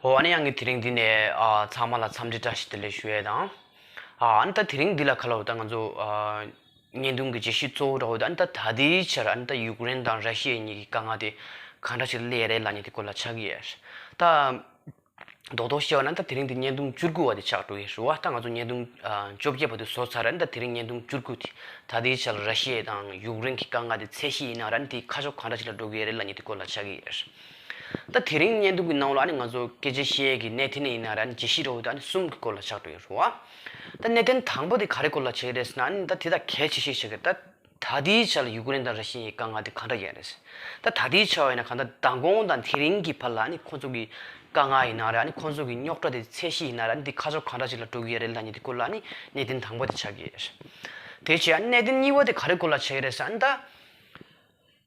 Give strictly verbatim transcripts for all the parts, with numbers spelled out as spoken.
ཨོ་ཨ་ནི་ཡང་གི་དེ་རིང་འདི་ནས་ཨ་ཚང་མ་ལ་འཚམས་འདྲི་བཀྲ་ཤིས་བདེ་ལེགས་ཞུ་ཡས་དང་། ཨ་ཨ་ནི་ད་དེ་རིང་འདི་ལ་ག་ལ་བ་ད་ང་ཚོ་ཨ་བརྙན་ཐུང་གི་བརྗོད་གཞི་གཙོ་བོ་འདྲ་བོ་ད་ཨ་ནི་ད་ད་ལྟའི་ཆར་ཨ་ནི་ད་ཡུཀ་རེན་དང་ར་ཤི་ཡ་གཉིས་ཀྱི་དཀའ་ངལ་དེ་གང་འདྲ་ཞིག་སླེབས་རེད་ལབ་མཁན་དེ་སྐོར་ལ་ཆགས་ཀྱི་ཡོད། ད་རྡོག་རྡོག་བཤད་པ་ན་ད་དེ་རིང་འདི་བརྙན་ཐུང་བཅུ་དགུ་བ་དེ་ཆགས་འགྲོ་ཡི་རེད་བ། ད་ང་ཚོ་བརྙན་ཐུང་ཨ་བཅོ་བརྒྱད་པ་དེ་བཟོ་ཚར་ར་ཨ་ནི་ད་དེ་རིང་བརྙན་ཐུང་བཅུ་དགུ་དེ་ད་ལྟའི་ཆར་ར་ཤི་ཡ་དང་ཡུཀ་རེན་གྱི་དཀའ་ངལ་དེ་ཚད་གཞི་ཡིན་ན་ར་ཨ་ནི་དེ་ཁ་ཕྱོགས་གང་འདྲ་ཞིག་ལ་འགྲོ་གི་ཡོད་རེད་ལབ་མཁན་དེ་སྐོར་ལ་ཆགས་ཀྱི་ཡོད། ད་དེ་རིང་བརྙན་ཐུང་གི་ནང་ལ་ཨ་ནི་ང་ཚོ་སྐད་ཆ་བཤད་ཡས་ཀྱི་གནད་དོན་ཡིན་ན་ར་ཨ་ནི་བརྗོད་གཞི་འདྲ་བོ་ད་ཨ་ནི་གསུམ་གྱི་སྐོར་ལ་ཆགས་འགྲོ་ཡོད་རེད་བ། ད་གནད་དོན་དང་པོ་དེ་ག་རེ་སྐོར་ལ་ཆགས་ཀྱི་རེད་ཟེར་ན་ཨ་ནི་ད་དེ་ད་གལ་ཆེ་ཤོས་ཆགས་ཀྱི་རེད། ད་ད་ལྟའི་ཆ་ལ་ཡུཀ་རེན་དང་ར་ཤི་ཡའི་དཀའ་ངལ་དེ་གང་འདྲ་ཡིན་རེད། ད་ད་ལྟའི་ཆ་བ་ཡིན་ན་གང་ལྟར་མདང་དགོང་དང་དེ་རིང་གི་བར་ལ་ཨ་ནི་ཁོང་ཚོ་གི་དཀའ་ངལ་ཡིན་ན་ར་ཨ་ནི་ཁོང་ཚོ་གི་རྙོག་དྲ་དེ་ཚད་གཞི་ཡིན་ན་ར་ཨ་ནི་དེ་ཁ་ཕྱོགས་གང་འདྲ་ཞིག་ལ་འགྲོ་གི་ཡོད་རེད་ལབ་མཁན་དེ་སྐོར་ལ་ཨ་ནི་གནད་དོན་དང་པོ་དེ་ཆགས་ཀྱི་ཡོད་རེད། དེ་བྱས་ཨ་ནི་གནད་དོན་གཉིས་པ་དེ་ག་རེ་སྐོར་ལ་ཆགས་ཀྱི་རེད་ཟེར་ན་ད།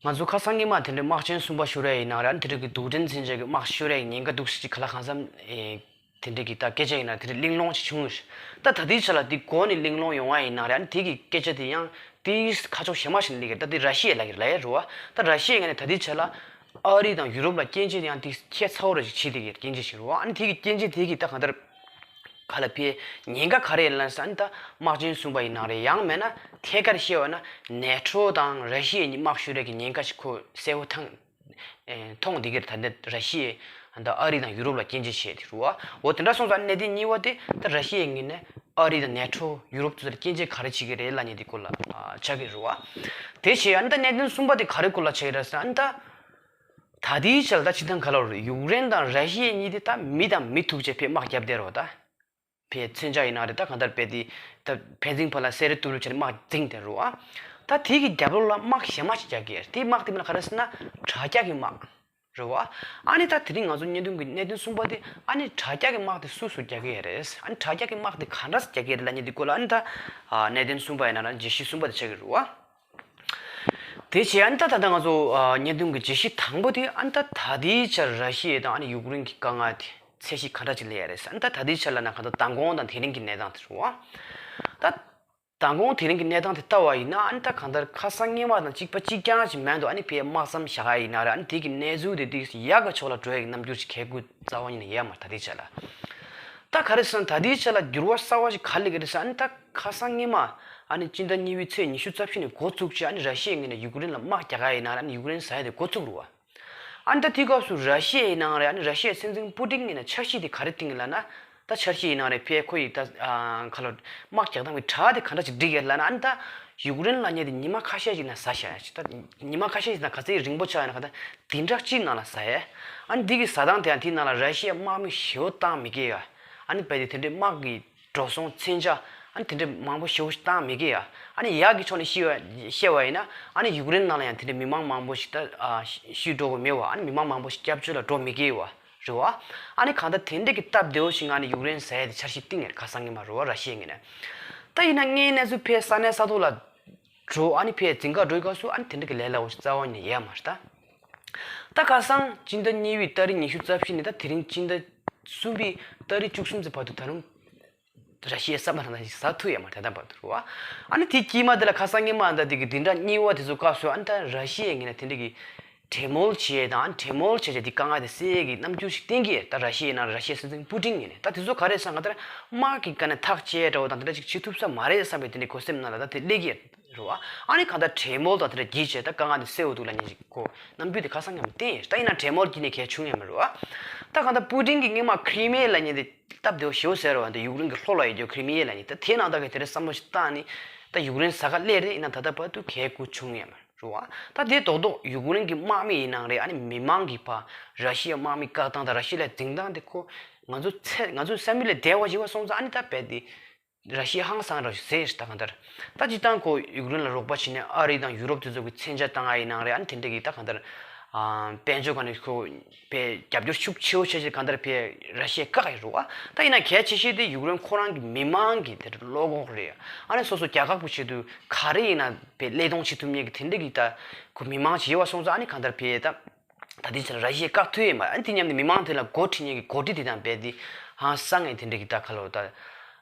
ང་ཚོ་ཁ་སང་ཉི་མ་དེ་འདྲའི་དམག་ཆེན་གསུམ་པ་ཤོར་ཡ་ཡིན་ན་ར་ཨ་ནི་དེ་འདྲ་གི་རྡུལ་ཕྲན་མཚོན་ཆ་གི་དམག་ཤོར་ཡ་ཡི་ཉེན་ཁ་འདུག་ཟེར་གྱི་ག་ལ་གང་འཚམ་ཨེ་དེ་འདྲ་གི་ད་སྐད་ཆ་ཡིན་ན་དེ་འདྲ་གླེང་སློང་ཅིག་བྱུང་ཡོད། ད་ད་ལྟའི་ཆ་ལ་དེ་འགོ་ནས་གླེང་སློང་ཡོང་བ་ཡིན་ན་ར་ཨ་ནི་དེ་གི་སྐད་ཆ་དེ་ཡང་དེའི་ཁ་ཕྱོགས་གཞན་མ་ཞིག་ནས་སླེབས་ཀྱི་རེད། ད་དེ་ར་ཤི་ཡ་ལབ་ཀྱི་རེད་ལབ་ཡ་རེད་བ། ད་ར་ཤི་ཡའི་ངོས་ནས་ད་ལྟའི་ཆ་ལ་ཨ་རི་དང་ཡུ་རོབ་ལ་སྐྱོན་བརྗོད་དེ་ཡང་དེ་ཁྱད་མཚར་པོ་ར་ཅིག་བྱེད་བསྡད་ཀྱི་སྐྱོན་བརྗོད་ཞིག་རེད་བ། ཨ་ནི་དེ་གི་སྐྱོན་བརྗོད་དེ་གི་ད་གང་ལྟར། ག་ལ་ཕའི་ཉེན་ཁ་ག་རེ་ཡིན་ལབ་ན་ཨ་ནི་ད་དམག་ཆེན་གསུམ་པ་ཡིན་ན་རེད། ཡང་མེད་ན་ཐད་ཀར་བཤད་པ་ན་ནེ་ཊོ་དང་ར་ཤི་ཡ་གཉིས་དམག་ཤོར་ཡ་གི་ཉེན་ཁ་ཞིག་ཁོ་གསལ་པོ་ཐང་ཨེ་མཐོང་བསྡད་ཀྱི་རེད། ད་ལྟ་ར་ཤི་ཡས་ད་ཨ་རི་དང་ཡུ་རོབ་ལ་སྐྱོན་བརྗོད་བྱས་ཏེ་རེད་བ། འོ་དེ་འདྲ་སོང་ཙང་གནད་དོན་གཉིས་པ་དེ་ད་ར་ཤི་ཡའི་ངོས་ནས་ཨ་རི་དང་ནེ་ཊོ་ཡུ་རོབ་ཚོ་ལ་སྐྱོན་བརྗོད་ག་རེ་བྱེད་ཀྱི་རེད་ལབ་མཁན་དེ་སྐོར་ལ་ཨ་ཆགས་ཀྱི་རེད་བ། དེ་བྱས་ཨ་ནི་ད་གནད་དོན་གསུམ་པ་དེ་ག་རེ་སྐོར་ལ་ཆགས་ཀྱི་རེད་ཟེར་ན་ཨ་ནི་ད། ད་ལྟའི་ཆར་ད་སྤྱིར་བཏང་ག་ལ་རེད། ཡུཀ་རེན་དང་ར་ཤི་ཡ་གཉིས་དེ་ད་མི་དང་མི་ཐུག་བྱས་ཕའི་དམག་བརྒྱབ་བསྡད་རེད་བ་ད། ཕའི་མཚོན་ཆ་ཡིན་ན་རེད། ད་གང་ལྟར་ཕའི་དེ་ད་ཕན་ཚུན་བར་ལ་བསད་རེས་གཏོང་རེས་བྱས་ནས་དམག་འཛིང་བསྡད་རེད་བ། ད་དེ་གི་རྒྱབ་ལོགས་ལ་དམག་གཞན་མ་ཞིག་རྒྱག་གི་ཡོད་རེད། དེ་དམག་དེ་མིང་ལ་ག་རེ་ཟེར་ན་དྲ་རྒྱ་གི་དམག་རེད་བ། ཨ་ནི་ད་དེ་རིང་ང་ཚོ་བརྙན་ཐུང་གི་གནད་དོན་གསུམ་པ་དེ་ཨ་ནི་དྲ་རྒྱ་གི་དམག་དེ་སུ་སུ་རྒྱག་གི་ཡོད་རེད། ཨ་ནི་དྲ་རྒྱ་གི་དམག་དེ་ག་འདྲ་སེ་རྒྱག་གི་ཡོད་རེད་ལབ་མཁན་དེ་སྐོར་ལ་ཨ་ནི་ད་གནད་དོན་གསུམ་པ་ཡིན་ན་ར་བརྗོད་གཞི་གསུམ་པ་དེ་ཆགས་ཀྱི་རེད་བ། དེ་བྱས་ཨ་ནི་ད་ད་ལྟ་ང་ཚོ་ཨ་བརྙན་ཐུང་གི་བརྗོད་གཞི་དང་པོ་དེ་ཨ་ནི་ད་ད་ལྟའི་ཆར་ར་ཤི་ཡ་དང་ཨ་ནི་ཡུཀ་རེན་གྱི་དཀའ་ངལ་དེ་ཚད་གཞི་ག་འདྲ་ཅིག་སླེབས་ཡ་རེད་ཟེར། ཨ་ནི་ད་ད་ལྟའི་ཆར་ལབ་ན་གང་ལྟར་མདང་དགོང་དང་དེ་རིང་གི་གནས་སྟངས་དེ་རེད་བ། ད་མདང་དགོང་དེ་རིང་གི་གནས་སྟངས་དེ་ལྟ་བ་ཡིན་ན་ཨ་ནི་ད་གང་ལྟར་ཁ་སང་སྔོན་མ་དང་གཅིག་པ་གཅིག་རྐྱང་ཅིག་མེད་འདུག་ཨ་ནི་ཕའི་དམག་མཚམས་བཞག་ཡ་ཡིན་ན་རེད། ཨ་ནི་དེ་གི་གནས་ཚུལ་དེ་ཏོག་ཙམ་ཡག་གི་ཕྱོགས་ལ་འགྲོ་ཡ་གི་རྣམ་འགྱུར་ཅིག་གས་ཀྱི་རྩ་བ་ཉིད་ནས་ཡོད་མ་རེད་ད་ལྟའི་ཆ་ལ། ད་ག་རེ་ཟེར་ན་ད་ལྟའི་ཆ་ལ་འགྱུར་བ་གསར་བ་ཞིག་ག་རེ་སླེབས་ཀྱི་རེད་ཟེར་ན་ཨ་ནི་ད་ཁ་སང་སྔོན་མ་ཨ་ནི་སྤྱི་ཟླ་གཉིས་པའི་ཚེས་ཉི་ཤུ་རྩ་བཞི་ནས་འགོ་བཙུགས་བྱས་ཨ་ནི་ར་ཤི་ཡའི་ངོས་ནས་ཡུཀ་རེན་ལ་དམག་རྒྱག་ག་ཡིན་ན་ར་ཨ་ནི་ཡུཀ་རེན་ཟ་ཡ་དེ་འགོ་བཙུགས་རེད་བ། ཨ་ནི་ད་དེའི་སྐབས་སུ་ར་ཤི་ཡའི་ནང་རེད། ཨ་ནི་ར་ཤི་ཡའི་སྲིད་འཛིན་པུ་ཏིན་ངོས་ནས་འཆར་གཞི་དེ་ག་རེ་བཏིང་ཡོད་ལབ་ན། ད་འཆར་གཞི་ཡིན་ན་རེད། ཕའི་ཁོ་ཡི་ད་ཁ་ལོ་དམག་རྒྱག་སྟངས་ཀྱི་དྲ་དེ་ག་འདྲ་ཅིག་སྒྲིག་ཡོད་ལབ་ན། ཨ་ནི་ད་ཡུཀ་རེན་ལབ་མཁན་དེ་ཉི་མ་ཁ་ཤས་ཤིག་ནང་ཟ་བཞག་ཡ་ཅིག་ད་ཉི་མ་ཁ་ཤས་ཤིག་ནང་ག་ཚོད་རིང་པོ་ཆགས་ཡོད་ན་ག་ད་བདུན་ཕྲག་གཅིག་ནང་ལ་ཟ་ཡ། ཨ་ནི་འདི་གི་ཟ་སྟངས་དེ་ཡང་དེའི་ནང་ལ་ར་ཤི་ཡའི་དམག་མི་ཞེ་པོ་བཏང་མི་དགོས་ཡ། ཨ་ནི་རྦད་དེ་དེ་འདྲའི་དམག་གི་འགྲོ་སོང་མཚོན་ཆ་ཨ་ནི་དེ་འདྲའི་མང་པོ་ཞེ་པོ་ཞིག་བཏང་མི་དགོས་ཡ། ཨ་ནི་ཡག་གི་ཕྱོགས་ནས་བཤད་པ་བཤད་པ་ཡིན་ན་ཨ་ནི་ཡུཀ་རེན་ནང་ལ་ཡང་དེ་འདྲའི་མི་མང་མང་པོ་ཞིག་ད་ཨ་ཤི་འགྲོ་གི་མེད་བ། ཨ་ནི་མི་མང་མང་པོ་ཞིག་སྐྱབས་བཅོལ་ལ་འགྲོ་མི་དགོས་བ་རེད་བ། ཨ་ནི་གང་ལྟར་དེ་འདྲ་གི་སྟབས་བདེ་བོ་ཞིག་ང་ནི་ཡུཀ་རེན་ཟེར་ཡ་དེ་འཆར་གཞི་བཏིང་ཡོད་ཁ་སང་ཉི་མ་རེད་བ། ར་ཤི་ཡའི་ངོས་ནས། ད་ཡིན་ན་དངོས་གནས་ཚུལ་ཕའི་ས་གནས་ས་ཐོག་ལ་འགྲོ་ཨ་ནི་ཕའི་འཛིན་གྲྭ་འགྲོའི་སྐབས་སུ་ཨ་ནི་དེ་འདྲ་གི་ལས་སླ་བོ་ཞིག་རྩ་བ་ནས་ཡོད་མ་རེད་ད། ད་ཁ་སང་སྤྱི་ཟླ་གཉིས་པའི་ཏ་རིག་ཉི་ཤུ་རྩ་བཞི་ནས་ད་དེ་རིང་སྤྱི་ཟླ་གསུམ་པའི་ཏ་རིག་བཅུ་གསུམ་ཙམ་བར་དུ་ད་རུང་ར་ཤི་ཡའི་ས་མ་རང་ཞིག་ཟ་ཐུབ་ཡོད་མ་རེད་ད་ལྟ་བར་དུ་རེད་བ། ཨ་ནི་དེ་དཀྱིལ་མ་དེ་ལ་ཁ་སང་སྔོན་མ་ཨ་ནི་ད་དེ་གི་བདུན་ཕྲག་གཉིས་པ་དེ་ཚོ་སྐབས་སུ་ཨ་ནི་ད་ར་ཤི་ཡའི་ངོས་ནས་དེ་འདྲ་གི་གྲོས་མོལ་བྱེད་དང་གྲོས་མོལ་བྱས་བྱས་དེ་དཀའ་ངལ་དེ་སེལ་གྱི་རྣམ་འགྱུར་ཞིག་བསྟན་གྱི་ད་ར་ཤི་ཡའི་ནང་ར་ཤི་ཡའི་སྲིད་འཛིན་པུ་ཏིན་ཡིན་ནས་ད་དེ་ཚོ་ག་རེ་ཟེར་ན་ད་དམག་གི་སྒང་ནས་ཐག་བཅད་འདྲ་བོ་དང་དེ་འདྲ་ཅིག་བྱེད་ཐུབ་ས་མ་རེད་བསམ་པའི་དེ་འདྲའི་གོ་སེམས་ནང་ལ་ད་དེ་སླེབས་ཀྱི་རེད་བ། ཨ་ནི་གང་ལྟར་གྲོས་མོལ་དང་དེ་འདྲ་བགྱིས་བྱས་ད་དཀའ་ངལ་དེ་སེལ་འོ་འདུག་ལབ་མཁན་ཞིག་གོ་རྣམ་འགྱུར་དེ་ཁ་སང་ཉམས་བསྟན་ཡིན་ད་ཡིན་ན་གྲོས་མོལ་བགྱིས་ནས་གལ་བྱུང་ཡོད་མ་རེད་བ། ད་གང་ལྟར་པུ་ཏིན་གྱིས་སྔོན་མ་ཁི་རི་མི་ཡ་ལབ་མཁན་དེ་སྟབས་བདེ་བོ་ཞེ་པོ་ཟེར་བ་འདི་ཡུཀ་རེན་གྱི་ལྷོ་ལ་ཡོད་རྒྱུ་ཁི་རི་མི་ཡ་ལབ་མཁན་ད་དེ་ནང་ད་གི་དེ་འདྲའི་བསམ་བློ་ཞིག་བཏང་ནས་ད་ཡུཀ་རེན་ཟ་ག་སླེབས་རེད་ཡིན་ན་ད་ལྟ་བར་དུ་གལ་གོ་བྱུང་ཡོད་མ་རེད། རེད་བ། ད་དེ་རྡོག་རྡོག་ཡུཀ་རེན་གྱི་དམག་མི་ཡིན་ནའང་རེད། ཨ་ནི་མི་མང་གི་བར་ར་ཤི་ཡའི་དམག་མི་བཀག་སྟངས་དང་ར་ཤི་ཡ་ལ་འཛིང་སྟངས་དེ་ཁོ་ང་ཚོ་ཚེ་ང་ཚོའི་བསམ་ཡུལ་ལས་འདས་པ་ཞིག་བ་སོང་ཙང་ཨ་ནི་ད་རྦད་དེ་ར་ཤི་ཡ་ཧང་སང་འདྲ་ཞིག་ཟེར་ད་གང་ལྟར་ད་སྤྱིར་བཏང་ཁོ་ཡུཀ་རེན་ལ་རོགས་པ་བྱས་ནས་ཨ་རི་དང་ཡུ་རོབ་དེ་ཚོ་གི་མཚོན་ཆ་བཏང་ཡ་ཡིན་ནའང་རེད། ཨ་ནི་དེ་འདྲ་གི་ད་གང་ལྟར་ཨ་དཔལ་འབྱོར་སྒང་ནས་ཁོ་པའི་རྒྱབ་སྐྱོར་ཤུགས་ཆེ་བོ་བྱས་བྱས་གང་ལྟར་པའི་ར་ཤི་ཡ་བཀག་ཡོད་རེད་བ། ད་ཡིན་ན་གལ་ཆེ་ཤོས་དེ་ཡུཀ་རེན་ཁོ་རང་གི་མི་མང་གི་དེ་བློ་ཁོག་རེད། ཨ་ནི་སོ་སོ་རྒྱལ་ཁབ་པོ་ཆེད་དུ་ག་རེ་ཡིན་ན་པའི་བློས་གཏོང་བྱེད་ཐུབ་མཁན་གི་དེ་འདྲ་གི་ད་ཁོ་མི་མང་ཞིག་ཡོད་བ་སོང་ཙང་ཨ་ནི་གང་ལྟར་པའི་ད་ད་ལྟའི་ཆར་ར་ཤི་ཡ་བཀག་ཐུབ་ཡོད་མ་ཨ་ནི་དེ་མཉམ་དུ་མི་མང་དེ་ལ་འགོ་ཁྲིད་མཁན་གི་འགོ་ཁྲིད་དེ་དང་རྦད་དེ་ཧང་སང་ངས་དེ་འདྲ་གི་ད་ག་ལོ་ད།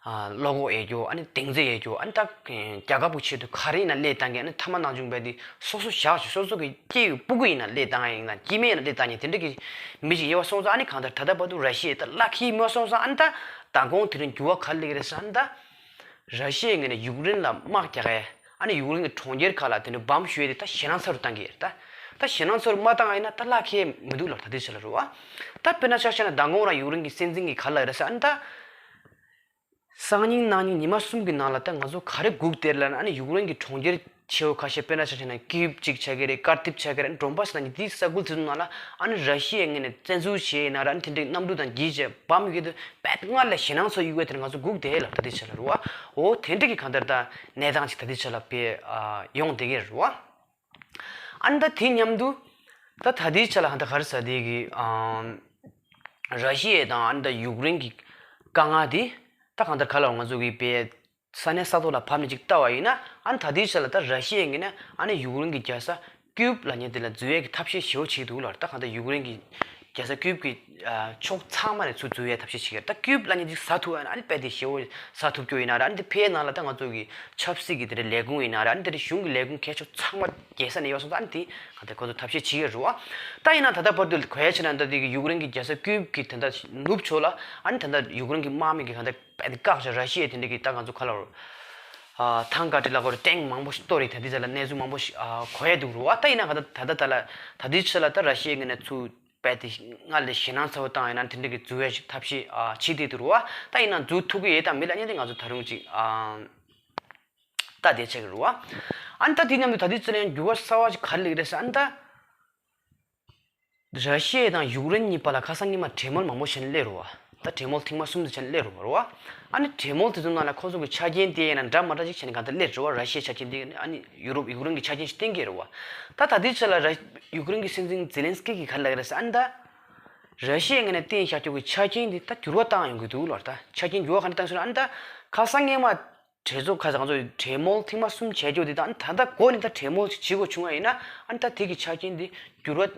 བློ་ཁོག་ཡོད་རྒྱུ། ཨ་ནི་གདེང་ཚོད་ཡོད་རྒྱུ། ཨ་ནི་ད་རྒྱལ་ཁབ་ཀྱི་ཆེད་དུ་ག་རེ་ཡིན་ན་སླད་བཏང་གི། ཨ་ནི་ཐ་མ་ནང་བྱུང་བས་དེ་སོ་སོ་བཞག་ཅིག་སོ་སོ་གི་སྐྱེས་ཡོད་སྤུ་གུ་ཡིན་ན་སླད་བཏང་ཡིན་ན། སྐྱེས་དམན་ཡིན་ན་སླད་བཏང་ཡིན། དེ་འདྲ་གི་མི་ཞིག་ཡོད་པ་སོང་ཙང་། ཨ་ནི་གང་ལྟར་ད་ལྟ་བར་དུ་ར་ཤི་ཡས་ད་བླ་ཁེ་མེད་པ་སོང་ཙང་། ཨ་ནི་ད་མདང་དགོང་དེ་རིང་འགྱུར་བ་ག་རེ་སླེབས་ཀྱི་རེད་ཟེར་ན། ཨ་ནི་ད་ར་ཤི་ཡའི་ངོས་ནས་ཡུཀ་རེན་ལ་དམག་རྒྱག་གས། ཨ་ནི་ཡུཀ་རེན་གྱི་གྲོང་ཁྱེར་ཁག་ལ་དེ་འདྲ་བམ་གཞུས་ཏེ་ད་ཞེད་སྣང་ཚ་རུ་བཏང་གི་ཡོད་རེད། ད་ད་ཞེད་སྣང་ཚ་རུ་མ་བཏང་བ་ཡིན་ན་ད་བླ་ཁེ་མི་འདུག་ལབ། ད་དེ་ཆ་ལ་རེད་བ། ད་དཔེར་ན་ཆ་བཞག་ན་མདང་དགོང་རང་ཡུཀ་རེན་གྱི་སྲིད་འཛིན་གྱིས་ག་རེ་ལབ་ཡོད་རེད་ཟེར་ན། ཨ་ནི་ད་སང་ཉིན་གནངས་ཉིན་ཉི་མ་གསུམ་གྱི་ནང་ལ་ད་ང་ཚོ་ག་རེ་སྒུག་བསྡད་ལབ་ན། ཨ་ནི་ཡུཀ་རེན་གྱི་གྲོང་ཁྱེར་ཆེ་བོ་ཁ་ཤས། དཔེར་ན་ཆ་བཞག་ན་ཀིབ་གཅིག་ཆགས་ཀྱི་རེད། ཀར་ཏིབ་ཆགས་ཀྱི་རེད། ཨ་ནི་འབྲོམ་པ་ཟེར་ན་ནི་དེའི་ས་ཁུལ་དེ་ཚོ་ནང་ལ། ཨ་ནི་ར་ཤི་ཡའི་ངོས་ནས་བཙན་འཛུལ་བྱས་ཡིན་ན་ར། ཨ་ནི་དེ་འདྲའི་གནམ་གྲུ་དང་གྱིས་བྱས་བམ་གྱིས་དེ་དཔེ་སྔར་ལས་ཞེད་སྣང་ཚ་རུ་ཡོང་གི་ཡོད་དེ། ང་ཚོ་སྒུག་བསྡད་ལབ། ད་དེ་ཆ་ལ་རེད་བ། འོ་དེ་འདྲ་གི་གང་ལྟར་ད་གནས་སྟངས་ཅིག་ད་དེ་ཆ་ལ་དཔེ་ཡོང་བསྡད་ཀྱི་རེད་བ། ཨ་ནི་ད་དེ་མཉམ་དུ་ད་ད་ལྟའི་ཆ་ལ་ཧ་ད་ག་རེ་ཟེར། དེ་གི་ཨམ། ར་ཤི་ཡ་དང་ཨ་ནི་ད་ཡུཀ་རེན་གྱི་དཀའ་ངལ་དེ་ད་གང་ལྟར་ག་ལ་ང་ཚོ་གི་དཔེ་ས་གནས་ས་ཐོག་ལ་བབས་ནས་ཅིག་ལྟ་བ་ཡིན་ན། ཨ་ནི་ད་ལྟའི་ཆ་ལ་ད་ར་ཤི་ཡ་ངོས་ནས་ཨ་ནི་ཡུཀ་རེན་གྱི་རྒྱལ་ས་ཀིབ་ལབ་མཁན་དེ་ལ་འཛུལ་ཡས་ཀྱི་ཐབས་ཤེས་ཞེ་པོ་བྱེད་ཀྱི་འདུག་ལབ། ད་གང་ལྟར་ཡུཀ་རེན་གྱི་རྒྱལ་ས་ཀིབ་ཀྱི་ཨ་ཕྱོགས་ཚང་མ་ནས་ཚུར་འཛུལ་ཡས་ཐབས་ཤེས་བྱེད་ཀྱི་རེད། ད་ཀིབ་ལབ་མཁན་ཅིག་ཟ་ཐུབ་ཡ་ན། ཨ་ནི་དཔེ་དེ་ཞེ་པོ་ཟ་ཐུབ་རྒྱུ་ཡིན་ན་ར། ཨ་ནི་དེ་ཕའི་ནང་ལ་ད་ང་ཚོ་གི་ཆབ་སྲིད་ཀྱི་དེ་འདྲའི་ལས་ཁུངས་ཡིན་ན་ར། ཨ་ནི་དེ་འདྲའི་གཞུང་གི་ལས་ཁུངས་གལ་ཆེ་ཚང་མ་རྒྱལ་ས་ནས་ཡོད་སོང་ཙང་། ཨ་ནི་དེ་གང་ལྟར་ཁོ་ཚོ་ཐབས་ཤེས་བྱེད་ཀྱི་རེད་བ། ད་ཡིན་ན་ད་ལྟ་བར་དུ་གོ་ཡ་བྱས་ན། ད་དེ་གི་ཡུཀ་རེན་གྱི་རྒྱལ་ས་ཀིབ་ཀྱི་དེ་འདྲ་ནུབ་ཕྱོགས་ལ། ཨ་ནི་དེ་འདྲ་ཡུཀ་རེན་གྱི་དམག་མི་གིས་གང་ལྟར་དཔེ་དེ་བཀག་བཞག་ར་ཤི་ཡ་དེ་འདྲ་གི་ད་ང་ཚོ་ག་ལ་རུ་ཨ་ཐང་ཀ་ཏི་ལ་གོ་རེ་ཊེང་མང་པོ་ཞིག་གཏོར་རེད། ད་དེ་ཚོ་ལ་གནས་ཚུལ་མང་པོ་ཞིག་ཨ་གོ་ཡ་འདུག་རེད་བ། ད་ཡིན་ན་གང་ལྟར་ད་ལྟ་ད་ལ་ད་དེ་ཆ་ལ་ད་ར་ཤི་ཡའི་ངོས་ནས་ཚུར་དཔེ་དེ་སྔར་ལས་ཞེད་སྣང་ཚ་བོ་བཏང་ཡིན་ན་དེ་འདྲ་གི་འཛུལ་ཡས་ཞིག་ཐབས་ཤེས་ཨ་བྱེད་བསྡད་འདུག་རེད་བ། ད་ཡིན་ན་འཛུལ་ཐུབ་ཀྱི་ཡོད་དམ་མེད་ལབ་མཁན་དེ་ང་ཚོ་ད་རུང་ཅིག་ཨ་ལྟ་བསྡད་ཆགས་ཀྱི་རེད་བ། ཨ་ནི་ད་དེ་མཉམ་དུ་ད་དེ་ཚོ་ལ་ཡང་འགྱུར་བ་གསར་བ་ཞིག་ག་རེ་སླེབས་ཀྱི་རེད་ཟེར། ཨ་ནི་ད་ར་ཤི་ཡ་དང་ཡུཀ་རེན་གཉིས་བར་ལ་ཁ་སང་སྔོན་མ་གྲོས་མོལ་མང་པོ་བྱས་ནས་སླེབས་རེད་བ། ད་གྲོས་མོལ་ཐེངས་མ་གསུམ་དུ་བྱས་ནས་སླེབས་རེད་བ། ཨ་ནི་གྲོས་མོལ་དེ་ཚོ་ནང་ལ་ཁོ་ཚོ་གི་ཆ་རྐྱེན་དེ་ཡིན་ན་འདྲ་མ་འདྲ་ཅིག་བྱས་ནས་གང་ལྟར་སླེབས་རེད་བ། ར་ཤི་ཡའི་ཆ་རྐྱེན་དེ་ཨ་ནི་ཡུ་རོབ་ཡུཀ་རེན་གྱི་ཆ་རྐྱེན་ཞིག་བསྟན་གྱི་རེད་བ། ད་ད་ལྟའི་ཆ་ལ་ར་ཡུཀ་རེན་གྱི་སྲིད་འཛིན་ཛེ་ལན་སི་ཀི་གིས་ག་རེ་ལབ་ཀྱི་རེད་ཟེར། ཨ་ནི་ད་ར་ཤི་ཡའི་ངོས་ནས་བསྟན་བཞག་རྒྱུ་གི་ཆ་རྐྱེན་དེ་ད་འགྱུར་བ་བཏང་ཡོང་གི་འདུག་ལབ། ད་ཆ་རྐྱེན་འགྱུར་བ་ག་འདྲ་བཏང་སོང་ན། ཨ་ནི་ད་ཁ་སང་སྔོན་མ་གྲོས་ཚོགས་ཁ་སང་ང་ཚོ་གྲོས་མོལ་ཐེངས་མ་གསུམ་བྱས་རྒྱུ་དེ་དང་། ད་ལྟ་འགོ་ནས་ད་གྲོས་མོལ་ཅིག་བྱེད་དགོས་བྱུང་བ་ཡིན་ན། ཨ་ནི་ད་དེ་གི་ཆ་རྐྱེན་དེ་འགྱུར་བ་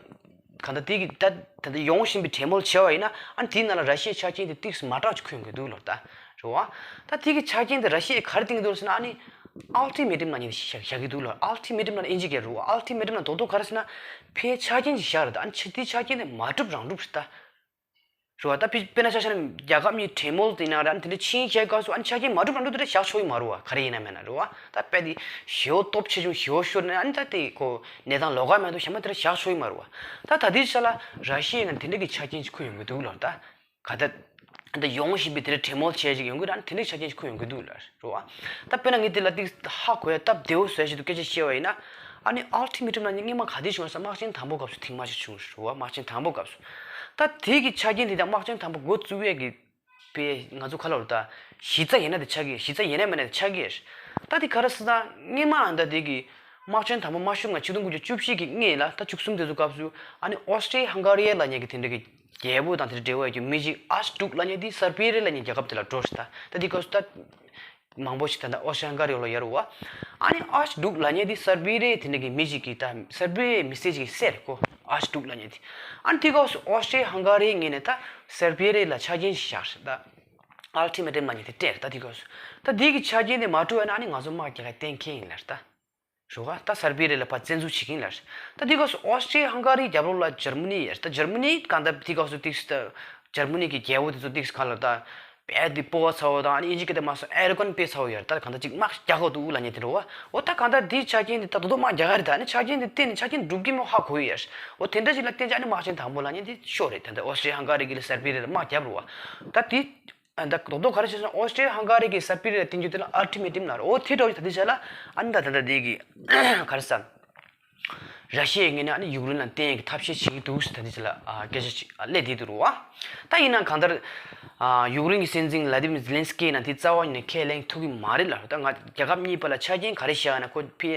གང་ལྟར་དེ་གི་ད་ད་ལྟ་ཡོང་བཞིན་པའི་གྲོས་མོལ་བྱས་པ་ཡིན་ན། ཨ་ནི་དེའི་ནང་ལ་ར་ཤི་ཡའི་ཆ་རྐྱེན་དེ་ཏོག་ཙམ་མ་འདྲ་བ་ཅིག་འཁོད་ཡོང་གི་འདུག་ལབ། ད་རེད་བ། ད་དེ་གི་ཆ་རྐྱེན་དེ་ར་ཤི་ཡས་ག་རེ་བསྟན་གྱི་འདུག་ཟེར་ན། ཨ་ནི་ཨལ་ཊི་མེ་ཊམ་ལབ་མཁན་དེ་བཞག་བཞག་གི་འདུག་ལབ། ཨལ་ཊི་མེ་ཊམ་ལབ་ན་ཨིན་ཇི་སྐད་རེད་བ། ཨལ་ཊི་མེ་ཊམ་ལབ་ན་རྡོག་རྡོག་ག་རེ་ཟེར་ན། ཕའི་ཆ་རྐྱེན་ཅིག་བཞག་རེད། ད་ཨ་ནི་ཆ་དེའི་ཆ་རྐྱེན་དེ་མ་འགྲུབ་རང་འགྲུབ་རེད་ད། རེད་བ། ད་དཔེ་དཔེར་ན་ཆ་བཞག་ན་རྒྱལ་ཁབ་གཉིས་གྲོས་མོལ་དེ་ཡིན་ན་ར། ཨ་ནི་དེ་འདྲ་ཕྱིན་བྱས་སྐབས་སུ་ཨ་ནི་ཆ་རྐྱེན་མ་འགྲུབ་རང་འགྲུབ་དེ་འདྲ་བཞག་ཆོག་གི་མ་རེད་བ། ག་རེ་ཡིན་ན་མིན་ན་རེད་བ། ད་དཔེ་དེ་ཞེ་པོ་སྟོབས་ཆེ་ཆུང་ཞེ་པོ་ཤོར་ནས་ཨ་ནི་ད་དེ་ཁོ་གནས་སྟངས་ལོགས་ཀ་མེད་དུ་གཞན་པ་དེ་འདྲ་བཞག་ཆོག་གི་མ་རེད་བ། ད་ད་ལྟའི་ཆ་ལ་ར་ཤི་ཡའི་ངོས་ནས་དེ་འདྲ་གི་ཆ་རྐྱེན་ཅིག་འཁོད་ཡོང་གི་འདུག་ལབ། ད་ག་ད་ད་ཡོང་བཞིན་པའི་དེ་འདྲ་གྲོས་མོལ་བྱས་ཅིག་ཡོང་གི་རེད། ཨ་ནི་དེ་འདྲ་ཆ་རྐྱེན་ཅིག་འཁོད་ཡོང་གི་འདུག་ལབ། རེད་བ། ད་དཔེར་ན་ངས་དེ་ལ་ཏིག་ཧ་གོ་ཡ་སྟབས་བདེ་བོ་བཟོ་ཡ་ཆེད་དུ་སྐད་ཆ་བཤད་པ་ཡིན་ན། ཨ་ནི་ཨལ་ཊི་མེ་ཊམ་ལབ་མཁན་སྔོན་མ་ག་དུས་བྱུང་བ་ཟེར་ན། དམག་ཆེན་དང་པོ་སྐབས་སུ་ཐེངས་མ་གཅིག་བྱུང་རེད་བ། དམག་ཆེན་དང་པོ་སྐབས་སུ། ད་དེ་གི་ཆ་རྐྱེན་དེ་དང་དམག་ཆེན་དང་པོ་འགོ་བཙུགས་ཡས་ཀྱི་དཔེ་ང་ཚོ་ག་ལ་རུ་ད་གཞི་རྩ་ཡིན་ན་དེ་ཆགས་ཀྱི། གཞི་རྩ་ཡིན་ན་མིན་ན་དེ་ཆགས་ཀྱི། ད་དེ་ག་རེ་ཟེར་ན་སྔོན་མ་ཨ་ད་དེ་གི་དམག་ཆེན་དང་པོ་མ་ཤོར་སྔ་ཆིག་སྟོང་དགུ་བརྒྱ་བཅུ་བཞི་གི་སྔོན་ལ་ད་བཅུ་གསུམ་དེ་ཚོ་སྐབས་སུ་ཨ་ནི་ཨོ་སི་ཊི་རི་ཡ་ཧང་ག་རི་ཡ་ལབ་མཁན་གྱི་དེ་འདྲ་གི་རྒྱལ་པོ་དང་དེ་འབྲེལ་བ་ཡོད་རྒྱུ་མི་ཞིག་ཨར་ཤི་ཌུག་ལབ་མཁན་དེ་སར་བྷི་རི་ཡ་ལབ་མཁན་རྒྱལ་ཁབ་དེ་ལ་འགྲོ་ཤག་ད་ད་དེ་སྐབས་སུ་ད་མང་པོ་ཞིག་ད་ལྟ་ཨོ་སི་ཊི་རི་ཡ་ཧང་ག་རི་ཡ་ལ་ཡོད་རེད་བ། ཨ་ནི་ཨར་ཤི་ཌུག་ལབ་མཁན་དེ་སར་བྷི་རི་ཡའི་དེ་འདྲ་གི་མི་ཞིག་གིས་ད་སར་བྷི་རི་ཡའི་མི་སེར་ཞིག་གིས་བསད་རེད་ཁོ། ཨར་ཤི་ཌུག་ལབ་མཁན་དེ། ཨ་ནི་དེ་སྐབས་སུ་ཨོ་སི་ཊི་རི་ཡ་ཧང་ག་རི་ཡའི་ངོས་ནས་ད་སར་བྷི་རི་ཡ་ལ་ཆ་རྐྱེན་ཞིག་བཞག་ཤག་ད་ཨལ་ཊི་མེ་ཊམ་ལབ་མཁན་དེ་སྤྲད་རེད། ད་དེ་སྐབས་སུ་ད་དེ་གི་ཆ་རྐྱེན་དེ་མ་གྲུབ་པ་ཡིན་ན་ཨ་ནི་ང་ཚོ་དམག་རྒྱག་ག་གཏན་འཁེལ་ཡིན་ལབ་རེད་ད། རེད་བ། ད་སར་བྷི་རི་ཡ་ལ་ཕར་བཙན་འཛུལ་བྱེད་ཀྱི་ཡིན་ལབ། ད་དེ་སྐབས་སུ་ཨོ་སི་ཊི་རི་ཡ་ཧང་ག་རིའི་རྒྱབ་ལོགས་ལ་འཇར་མ་ནི་ཡོད། ད་འཇར་མ་ནི་གང་ལྟར་དེ་སྐབས་སུ་ཏིག་ཙམ་ད་འཇར་མ་ནི་གི་རྒྱལ་པོ་དེ་ཚོ་ཏིག་ཙམ་གང་ལ་ད་དཔེ་དེ་སྤོབས་པ་ཚ་བོ་དང་། ཨ་ནི་ཨིན་ཇི་སྐད་དུ་མ་སོང་ཨེ་རོ་གན་དཔེ་ཚ་བོ་ཡོད། ད་གང་ལྟར་ཅིག་དམག་རྒྱག་དགོས་འདུག་ལབ་མཁན་དེ་རེད་བ། འོ་ད་གང་ལྟར་དེའི་ཆ་རྐྱེན་དེ་ད་དོ་དོ་དམག་རྒྱག་ག་རེད། ད་ཨ་ནི་ཆ་རྐྱེན་དེ་བལྟས་ནས་ཆ་རྐྱེན་འགྲུབ་ཀྱི་མེད་ཧ་གོ་ཡོད། འོ་དེ་འདྲ་ཞིག་ལ་བརྟེན་བྱས་ཨ་ནི་དམག་ཆེན་དང་པོ་ལབ་མཁན་དེ་ཤོར་རེད། ད་ལྟ་ཨོ་སི་ཊི་རི་ཡ་ཧང་ག་རི་གིས་ལ་སར་བྷི་རི་ཡ་ལ་དམག་བརྒྱབ་རེད་བ། ད་དེ། ཨ་ད་རྡོག་རྡོག་ག་རེ་བྱས་སོང་། ཨོ་སི་ཊི་རི་ཡ་ཧང་ག་རི་གིས་སར་བྷི་རི་ཡ་ལ་བསྟན་རྒྱུ་དེ་ལ་ཨལ་ཊི་མེ་ཊམ་ལབ་རེད། འོ་དེ་འདྲ་བོ་ད་ལྟའི་ཆ་ལ་ཨ་ནི་ད་ད་ལྟ་དེ་གི་ག་རེ་ཟེར། ར་ཤི་ཡའི་ངོས་ནས་ཨ་ནི་ཡུཀ་རེན་ལ་བསྟན་ཡས་ཀྱི་ཐབས་ཤེས་བྱེད་ཀྱི་འདུག་ཟེར་ད་ལྟའི་ཆ་ལ་ཨ་སྐད་ཆ་ཅིག་ཨ་སླེབས་བསྡད་འདུག་རེད་བ། ད་ཡིན་ནའང་གང་ལྟར་ཨ་ཡུཀ་རེན་གྱི་སྲིད་འཛིན་ལ་དི་མིར་ཛེ་ལན་སི་ཀི་ཡིན་ན་དེ་རྩ་བ་ཉིད་ནས་ཁས་ལེན་ཐུབ་ཀྱི་མ་རེད་ལབ། ད་ང་རྒྱལ་ཁབ་གཉིས་བར་ལ་ཆ་རྐྱེན་ག་རེ་བཞག་ན་ཁོ་ཕི་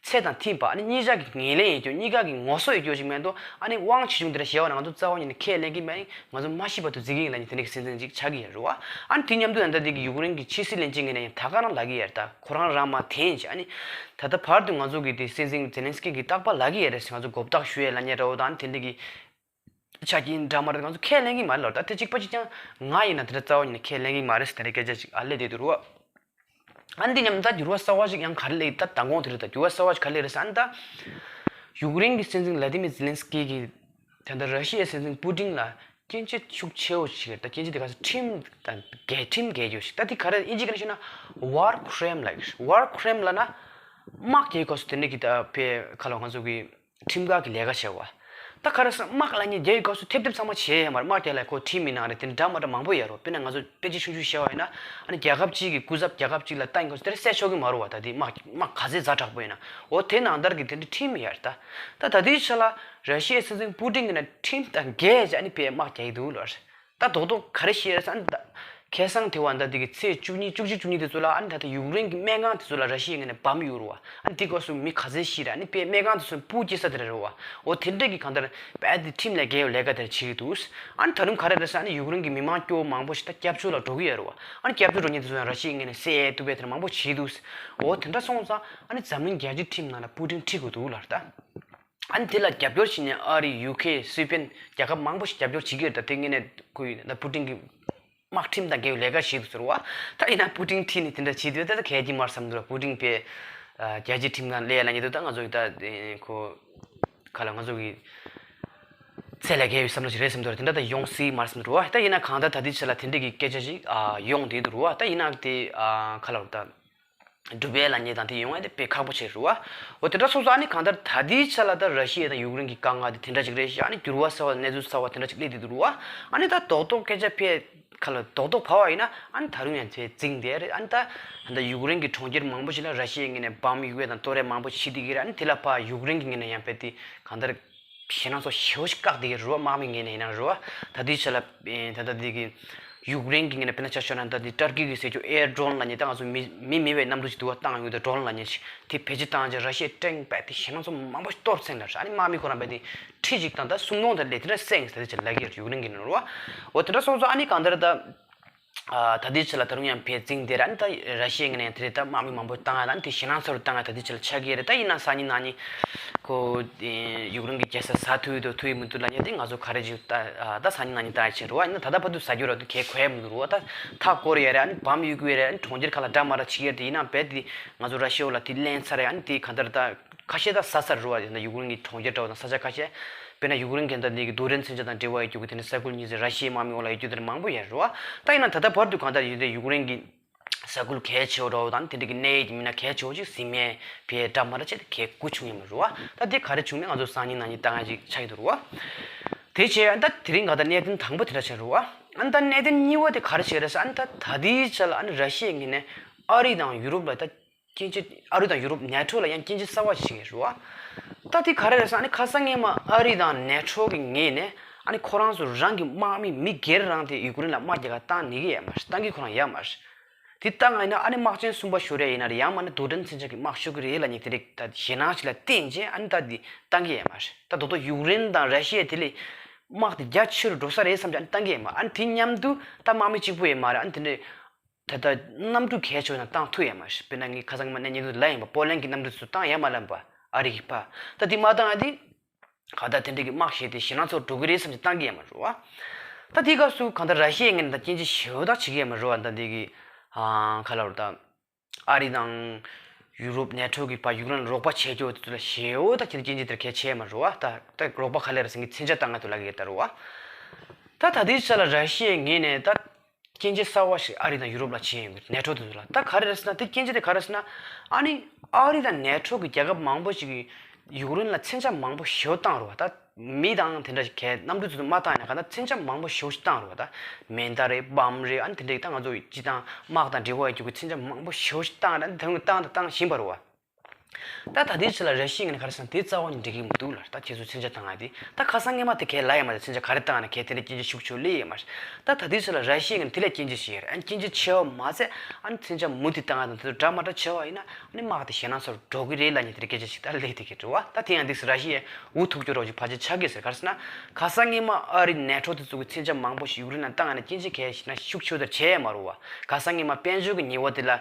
ཚད་དང་མཐུན་པ། ཨ་ནི་གཉིས་ཆ་གི་ངོས་ལེན་ཡོད་རྒྱུ། གཉིས་ཀ་གི་ངོ་སོ་ཡོད་རྒྱུ་ཞིག་མེད་དོ། ཨ་ནི་དབང་ཆེ་ཆུང་དེ་འདྲ་བཞག་པ་ན་ང་ཚོ་རྩ་བ་ཉིད་ནས་ཁས་ལེན་གྱི་མེད། ང་ཚོ་མ་ཤི་བར་དུ་འཛིན་གྱི་ཡིན་ལབ་མཁན་དེ་འདྲ་གི་སྲིད་འཛིན་ཅིག་ཆགས་ཀྱི་ཡོད་རེད་བ། ཨ་ནི་དེ་མཉམ་དུ་ད་ལྟ་དེ་གི་ཡུཀ་རེན་གྱི་ཕྱི་སྲིད་བློན་ཆེན་ངོས་ནས་ཡང་ད་ག་རང་ལབ་ཀྱི་ཡོད་རེད། ད་ཁོ་རང་རང་མར་འཐེན་བྱས། ཨ་ནི་ད་ལྟ་བར་དུ་ང་ཚོ་གི་དེ་སྲིད་འཛིན་ཛེ་ལན་སི་ཀི་གིས་རྟག་པར་ལབ་ཀྱི་ཡོད་རེད་ཟེར། ང་ཚོ་མགོ་བཏགས་ཞུ་ཡས་ལབ་མཁན་འདྲ་བོ་དང་། ཨ་ནི་དེ་འདྲ་གི་ ཆ་རྐྱེན་འདྲ་མ་འདྲ་ང་ཚོ་ཁས་ལེན་གྱི་མ་རེད་ལབ། ད་དེ་གཅིག་པ་གཅིག་རྐྱང་ང་ཡིན་ན་དེ་འདྲ་རྩ་བ་ཉིད་ནས་ཁས་ལེན་གྱི་མ་རེད་ཟེར་དེ་འདྲའི་སྐད་ཆ་ཅིག་ཨ་སླེབས་བསྡད་འདུག་རེད་བ། ཨ་ནི་འདི་མཉམ་དུ་ད་འགྱུར་བ་གསར་བ་ཞིག་ཡང་ག་རེ་སླེབས་ད་མདང་དགོང་དེ་རེད། ད་འགྱུར་བ་གསར་བ་ཞིག་ག་རེ་སླེབས་རེད་ཟེར། ཨ་ནི་ད་ཡུཀ་རེན་གྱི་སྲིད་འཛིན་ཝ་ལ་ཏི་མིར་ཛེ་ལན་སི་ཀི་གིས་ད་ལྟ་ར་ཤི་ཡའི་སྲིད་འཛིན་པུ་ཏིན་ལ་སྐྱོན་བརྗོད་ཤུགས་ཆེ་བོ་ཞིག་རེད། ད་སྐྱོན་བརྗོད་དེ་ག་ཚོད་ཁྲིམས་དང་འགལ་ཁྲིམས་འགལ་རྒྱུ་ཞིག་ད་དེ་ག་རེ་ཨིན་ཇི་སྐད་ནས་ཤོད་ན་war crime ལབ་ཀྱི་རེད། War crime ལབ་ན་དམག་རྒྱག་སྐབས་སུ་དེ་འདྲ་གི་ད་ཕེ་ཁ་ལོ་ང་ཚོ་གི་ཁྲིམས་འགལ་གྱི་ལས་ཀ་བྱས་པ། ད་ག་རེ་ཟེར་དམག་ལ་ཉེ་རྒྱལ་ཡོད་སྐབས་སུ་ཐེབས་ཐེབས་ཚང་མ་བྱས་ཡོད་མ་རེད། དམག་རྒྱག་ལ་ཁོ་ཁྲིམས་མི་ནང་རེད། དེ་འདྲ་མ་འདྲ་མང་པོ་ཡོད་རེད། དཔེར་ན་ང་ཚོ་དཔེ་ཆ་ཆུང་ཆུང་བཤད་པ་ཡིན་ན་ཨ་ནི་རྒྱལ་ཁབ་གཅིག་གི་སྐུ་ཚབ་རྒྱལ་ཁབ་གཅིག་ལ་བཏང་སྐབས་སུ་དེར་བསད་ཆོག་གི་མ་རེད་བ། ད་དེ་དམག་དམག་ག་ཚད་ཛ་དྲག་པོ་ཡིན་ན་འོ་དེ་ནང་ལྟར་གྱི་དེ་འདྲ་ཁྲིམས་ཡོད་རེད། ད་ད་ད་དེའི་ཆ་ལ་ར་ཤི་ཡའི་སྲིད་འཛིན་པུ་ཏིན་གྱིས་ན་ཁྲིམས་དང་འགལ་བྱས་ཨ་ནི་དཔེ་དམག་རྒྱག་གི་འདུག་ལོ། ད་རྡོག་རྡོག་ག་རེ་བཤད་རེད་ཟེར་ན་ད་ཁ་སང་དེ་བ་ད་དེ་གི་ཚེས་བཅུ་གཉིས་བཅུ་གཅིག་བཅུ་གཉིས་དེ་ཚོ་ལ་ཨ་ནི་ད་ལྟ་ཡུཀ་རེན་གྱི་སྨན་ཁང་དེ་ཚོ་ལ་ར་ཤི་ཡའི་ངོས་ནས་བམ་གཡུགས་རེད་བ། ཨ་ནི་དེ་སྐབས་སུ་མི་ག་ཚད་ཤི་རེད། ཨ་ནི་དཔེ་སྨན་ཁང་དེ་ཚོ་སྤུ་སྐྱེས་ས་དེ་རེད་རེད་བ། འོ་དེ་འདྲ་གི་གང་ལྟར་དཔེ་དེ་ཁྲིམས་ལས་འགལ་བའི་ལས་ཀ་དེ་འདྲ་བྱེད་ཀྱི་འདུག་ཨ་ནི་ད་རུང་ག་རེ་རེད་ཟེར་ན་ཨ་ནི་ཡུཀ་རེན་གྱི་མི་མང་སྐྱོ་བོ་མང་པོ་ཞིག་ད་སྐྱབས་བཅོལ་ལ་འགྲོ་གི་ཡོད་རེད་བ། ཨ་ནི་སྐྱབས་བཅོལ་འགྲོ་མཁན་དེ་ཚོ་ཡང་ར་ཤི་ཡའི་ངོས་ནས་བསད་ཡས་གཏུབ་པའི་དེ་འདྲ་མང་པོ་བྱེད་འདུག་འོ་དེ་འདྲ་སོང་ཙང་ཨ་ནི་འཛམ་གླིང་རྒྱལ་སྤྱིའི་ཁྲིམས་ནང་ལ་པུ་ཏིན་ཁྲིད་དགོས་འདུག་ལབ་རེད་ད། ཨ་ནི་དེ་ལ་རྒྱབ་སྐྱོར་བྱེད་མཁན་ཨ་རི་ཡུ་ཁེ་སུའི་པེན་རྒྱལ་ཁབ་མང་པོ་ཞིག་རྒྱབ་སྐྱོར་བྱེད་ཀྱི་ཡོད་རེད། ད་དེ་ངོས་ནས་ཁོས་ད་པུ་ཏིན་གྱི་དམག་ཁྲིམས་དང་འགལ་བའི་ལས་ཀ་བྱེད་འདུག་ཟེར་བ། ད་ཡིན་ན་པུ་ཏིན་ཁྲིད་ནས་དེ་འདྲ་བྱེད་དུས་ད་ད་གལ་གྱི་མར་བསམ་འདུག་པུ་ཏིན་པས་རྒྱལ་སྤྱིའི་ཁྲིམས་ནང་སླེབས་ལབ་མཁན་འདུག་ད་ང་ཚོ་གི་ད་ཁོ་ག་ལ་ང་ཚོ་གི་ཚད་ལས་བརྒལ་བའི་བསམ་བློ་ཞིག་རེད་བསམ་འདུག་དེ་འདྲ་ད་ཡོང་སྲིད་མ་རེད་བསམ་འདུག་རེད་བ། ད་ཡིན་ན་གང་ལྟར་ད་ལྟའི་ཆ་ལ་དེ་འདྲ་གི་སྐད་ཆ་ཞིག་ཡོང་བསྡད་འདུག་རེད་བ། ད་ཡིན་ན་དེ་ག་ལ་ད། འགྲུབ་པའི་ལ་ཉེ་དང་དེ་ཡོང་ཡ་དེ་དཔེ་ཁག་པོ་ཆེ་རེད་བ། འོ་དེ་འདྲ་སོང་ཙང་ཨ་ནི་གང་ལྟར་ད་ལྟའི་ཆ་ལ་ད་ར་ཤི་ཡ་དང་ཡུཀ་རེན་གྱི་དཀའ་ངལ་དེ་དེ་འདྲ་ཅིག་རེད་ཤག་ཨ་ནི་འགྱུར་བ་གསར་བ་གནས་ཚུལ་གསར་བ་དེ་འདྲ་ཅིག་སླེབས་བསྡད་འདུག་རེད་བ། ཨ་ནི་ད་རྡོག་རྡོག་སྐད་ཆ་ཕེ་ཁ་ལ་རྡོག་རྡོག་བབས་པ་ཡིན་ན་ཨ་ནི་ད་རུང་ཡང་དེ་རྫིང་དེ་རེད། ཨ་ནི་ད་ད་ཡུཀ་རེན་གྱི་གྲོང་ཁྱེར་མང་པོ་ཞིག་ལ་ར་ཤི་ཡའི་ངོས་ནས་བམ་གཡུག་ཡ་དང་གཏོར་ཡ་མང་པོ་བྱེད་བསྡད་ཀྱི་རེད། ཨ་ནི་དེ་ལ་ཕར་ཡུཀ་རེན་གྱི་ངོས་ནས་ཡང་དཔེ་དེ་གང་ལྟར་ཞེད་སྣང་ཚོར་ཞེ་པོ་ཞིག་བཀག་བསྡད་ཀྱི་རེད་བ། དམག་མི་ངོས་ནས་ཡིན་ན་རེད་བ། ད་ལྟའི་ཆ་ལ་ཨེ་ད་ལྟ་འདི་གི་ཡུཀ་རེན་གྱི་ངོས་ནས་དཔེར་ན་ཆ་བཞག་ན་ད་འདི་ཏར་ཀི་གི་ཟེར་རྒྱུ་ཨེར་ཌོ་རོན་ལབ་མཁན་ད་ང་ཚོ་མི་མི་མེད་པའི་གནམ་གྲུ་ཞིག་འདུག་བ། བཏང་ཡོང་དུས་ཌོ་རོན་ལབ་མཁན་ཞིག་དེ་བེད་སྤྱོད་བཏང་རྗེས་ར་ཤི་ཡའི་ཊེང་དཔེ་དེ་ཞེད་སྣང་ཚོར་མང་པོ་ཞིག་གཏོར་ཚར་ནས་ཨ་ནི་དམག་མི་ཁོ་རང་དཔེ་དེ་ཁྲི་གཅིག་དང་ད་སུམ་སྟོང་དེ་ལས་དེ་འདྲ་བསད་ཟེར་དེ་ཆ་ལབ་ཀྱི་ཡོད་ཡུཀ་རེན་གྱི་ནང་རེད་བ། འོ་དེ་འདྲ་སོང་ཙང་ཨ་ནི་གང་ལྟར་ད། ཨ་ད་ལྟའི་ཆ་ལ་ད་རུང་ཡང་ཕར་རྫིང་དེར་ཨ་ནི་ད་ར་ཤི་ཡའི་ངོས་ནས་དེ་རེད་ད་དམག་མི་མང་པོ་བཏང་ཡ་ད་ཨ་ནི་དེ་ཞེད་སྣང་ཚ་རུ་བཏང་ཡ་ད་ལྟའི་ཆ་ལ་ཆགས་ཀྱི་རེད། ད་ཡིན་ན་སང་ཉིན་གནངས་ཉིན་ཁོ་ཡུཀ་རེན་གྱི་རྒྱལ་ས་ཟ་ཐུབ་ཡོད་དོ་ཐུབ་ཡོད་མི་འདུག་ལབ་མཁན་དེ་ང་ཚོ་ག་རེ་བྱེད་ད་ད་སང་ཉིན་གནངས་ཉིན་ད་ཡ་བྱེད་རེད་བ། ཡིན་ན་ད་ལྟ་བར་དུ་ཟ་རྒྱུ་ར་དུ་གས་གོ་ཡ་མི་འདུག་རེད་བ། ད་མཐའ་བསྐོར་ཡ་རེད། ཨ་ནི་བམ་གཡུག་གི་ཡོད་རེད། ཨ་ནི་གྲོང་ཁྱེར་ཁག་ལ་འདྲ་མ་འདྲ་བྱེད་ཀྱི་ཡོད་རེད། དེ་ཡིན་ན་རྦད་དེ་ང་ཚོ་ར་ཤི་ཡ་ལ་དེ་ལན་ཚར་རེད། ཨ་ནི་དེ་ག་འདྲ་ད། ཁ་ཤས་ད་ཟ་ས་རེད་བ། ཡིན་ན་ཡུཀ་རེན་གྱི་གྲོང་ཁྱེར་འདྲ་བོ་དང་ས་ཆ་ཁ་ཤས། དཔེར་ན་ཡུཀ་རེན་གྱི་ད་འདི་གི་རྡུལ་ཕྲན་མཚོན་ཆ་དང་འབྲེལ་བ་ཡོད་རྒྱུ་གི་དེ་ནི་ས་ཁུལ་གཉིས་ཚེ་ར་ཤི་ཡའི་དམག་མི་འོག་ལ་ཡོད་རྒྱུ་དེ་འདྲ་མང་པོ་ཡོད་རེད་བ། ད་ཡིན་ན་ད་ལྟ་བར་དུ་གང་ལྟར་ཡིན་ཏེ་ཡུཀ་རེན་གྱི་ས་ཁུལ་གལ་ཆེ་བ་འདྲ་བོ་དང་དེ་འདྲ་གི་གནད་ཡོད་ཀྱི་མི་སྣ་གལ་ཆེ་བོ་ཅིག་ཟིན་མེད་བྱས་འདྲ་མ་འདྲ་བྱས་ཏེ་གས་འགོ་བྱུང་ཡོད་མ་རེད་བ། ད་དེ་ག་རེ་བྱུང་མེད་ང་ཚོ་སང་ཉིན་གནངས་ཉིན་ལྟ་མཁན་ཅིག་ཆགས་ཀྱི་འདུག་རེད་བ། དེ་བྱས་ད་དེ་རིང་གང་ལྟར་གནད་དོན་དང་པོ་དེ་འདྲ་ཆགས་རེད་བ། ཨ་ནི་ད་གནད་དོན་གཉིས་པ་དེ་ག་རེ་ཆགས་རེད་ཟེར་ཨ་ནི་ད་ད་ལྟའི་ཆ་ལ་ཨ་ནི་ར་ཤི་ཡའི་ངོས་ནས་ཨ་རི་དང་ཡུ་རོབ་ལ་ད། སྐྱོན་བརྗོད་ཨ་རི་དང་ཡུ་རོབ་ནེ་ཊོ་ལ་ཡང་སྐྱོན་བརྗོད་གསར་བ་ཞིག་བྱས་རེད་བ། ད་དེ་ག་རེ་རེད་ཟེར་ཨ་ནི་ཁ་སང་སྔོན་མ་ཨ་རི་དང་ནེ་ཊོ་གི་ངོས་ནས་ཨ་ནི་ཁོ་རང་ཚོ་རང་གི་དམག་མི་མི་སྒེར་རང་དེ་ཡུཀ་རེན་ལ་དམག་རྒྱག་ག་བཏང་ནི་གི་ཡོད་མ་རེད། བཏང་གི་ཁོ་རང་ཡོད་མ་རེད། དེ་བཏང་ཡིན་ན་ཨ་ནི་དམག་ཆེན་གསུམ་པ་ཤོར་ཡ་ཡིན་ན་རེད། ཡང་མིན་ན་རྡུལ་ཕྲན་མཚོན་ཆ་གི་དམག་ཤོར་གི་རེད་ལབ་མཁན་དེ་རིགས་ད་ཞེད་སྣང་ཞིག་ལ་བརྟེན་བྱས་ཨ་ནི་ད་དེ་བཏང་གི་ཡོད་མ་རེད། ད་དོ་དོ་ཡུཀ་རེན་དང་ར་ཤི་ཡ་དེ་ལས་དམག་དེ་རྒྱ་ཆེ་རུ་འགྲོ་ས་རེད་བསམ་བྱས་ཨ་ནི་བཏང་གི་ཡོད་མ་རེད། ཨ་ནི་དེ་མཉམ་དུ་ད་དམག་མི་གཅིག་པུ་ཡོད་མ་རེད། ཨ་ནི་དེ་འདྲའི། ད་ལྟ་གནམ་གྲུ་གལ་ཆེ་བ་ནང་བཏང་ཐུབ་ཡོད་མ་རེད། དཔེར་ན་ངས་ཁ་སང་མ་ནས་ཉེ་དུས་ལབ་ཡིན་པ་པོ་ལན་གྱི་གནམ་གྲུ་ཚོ་བཏང་ཡ་མ་ལབ་པ་ཨ་རི་གི་ཕ། ད་དེ་མ་བཏང་ཡ་དེ་ག་ད་དེ་འདྲ་གི་དམག་བཤད་དེ་ཞེད་སྣང་ཚོར་འགྲོ་གི་རེད་བསམ་གྱི་བཏང་གི་ཡོད་མ་རེད་བ། ད་དེའི་སྐབས་སུ་གང་ལྟར་ར་ཤི་ཡའི་ངོས་ནས་ད་སྐྱོན་བརྗོད་ཞེ་པོ་ད་བྱེད་ཀྱི་ཡོད་མ་རེད་བ། ད་འདི་གི་ཨ་ག་ལབ་རེད་ད། ཨ་རི་དང་ཡུ་རོབ་ནེ་ཊོ་གི་ཕ་ཡུཀ་རེན་ལ་རོགས་པ་བྱེད་རྒྱུ་དེ་ཚོ་ལ་ཞེ་པོ་ད་ཁྱེད་སྐྱོན་བརྗོད་དེར་གལ་ཆེ་མ་རེད་བ། ད་ད་རོགས་པ་ག་ལེར་ཟིན་གྱི་མཚོན་ཆ་བཏང་ང་དུ་ལབ་ཀྱི་ཡོད་ད་རེད་བ། ད་ད་ལྟའི་ཆ་ལ་ར་ཤི་ཡའི་ངོས་ནས་ད་སྐྱོན་བརྗོད་གསར་བ་ཞིག་ཨ་རི་དང་ཡུ་རོབ་ལ་བྱས་ཡོང་གི་ནེ་ཊོ་དེ་ཚོ་ལ་ད་ག་རེ་རེད་ཟེར་ན་དེ་སྐྱོན་བརྗོད་དེ་ག་རེ་ཟེར་ན་ཨ་ནི་ཨ་རི་དང་ནེ་ཊོ་གི་རྒྱལ་ཁབ་མང་པོ་ཞིག་གིས་ཡུཀ་རེན་ལ་མཚོན་ཆ་མང་པོ་ཞེ་པོ་བཏང་རེད་བ། ད་མི་དང་དེ་འདྲ་ཞིག་གས་གནམ་གྲུ་ཚོ་མ་བཏང་ཡང་ག་ད་མཚོན་ཆ་མང་པོ་ཞེ་པོ་ཞིག་བཏང་རེད་བ། ད་མེ་མདའ་རེད་བམ་རེད་ཨ་ནི་དེ་འདྲ་ཞིག་ད་ང་ཚོ་སྤྱི་བཏང་དམག་དང་འབྲེལ་བ་ཡོད་རྒྱུ་གི་མཚོན་ཆ་མང་པོ་ཞེ་པོ་ཞིག་བཏང་རེད། ཨ་ནི་དེ་རིང་བཏང་དང་བཏང་བཞིན་པ་རེད་བ། ད་ད་ལྟའི་ཆ་ལ་ར་ཤི་ཡ་ངོས་ནས་ག་རེ་ཟེར་ན་དེ་རྩ་བ་ནས་འགྲིག་གི་མི་འདུག་ལ་ད་ཁྱེད་ཚོ་མཚོན་ཆ་བཏང་ཡ་དེ་ད་ཁ་སང་སྔོན་མ་དེ་གས་ལབ་ཡ་མ་རེད། མཚོན་ཆ་ག་རེ་བཏང་ན་གས་དེ་འདྲ་སྐྱོན་བརྗོད་ཤུགས་ཆེ་བོ་སླེབས་ཡོད་མ་རེད། ད་ད་ལྟའི་ཆ་ལ་ར་ཤི་ཡ་ངོས་ནས་དེ་ལས་སྐྱོན་བརྗོད་བྱས་ཡོད་རེད། ཨ་ནི་སྐྱོན་བརྗོད་ཆེ་བ་མ་ཟད་ཨ་ནི་མཚོན་ཆ་མུ་མཐུད་བཏང་ཡ་དང་དེ་ཚོ་འདྲ་མ་འདྲ་བྱས་པ་ཡིན་ན་ཨ་ནི་དམག་དེ་ཞེད་སྣང་ཚོར་འགྲོ་གི་རེད་ལབ་མཁན་དེ་འདྲ་སྐད་ཆ་ཞིག་ད་སླེབས་བསྡད་ཀྱི་འདུག་བ། ད་དེ་ཡང་འདུག་སེ་ར་ཤི་ཡས་འུ་ཐུག་རྒྱུ་རོགས་ཀྱི་ཕལ་ཆེར་ཆགས་ཀྱི་ཟེར། ག་རེ་ཟེར་ན་ཁ་སང་སྔོན་མ་ཨ་རི་ནེ་ཊོ་དེ་ཚོ་གི་མཚོན་ཆ་མང་པོ་ཞིག་ཡུཀ་རེན་ལ་བཏང་ཡ་ན་སྐྱོན་བརྗོད་གས་ཞེད་སྣང་ཤུགས་ཆེ་བོ་དེ་བྱས་ཡ་མ་རེད་བ། ཁ་སང་སྔོན་མ་དཔལ་འབྱོར་གྱི་ཉེས་པ་དེ་ལ་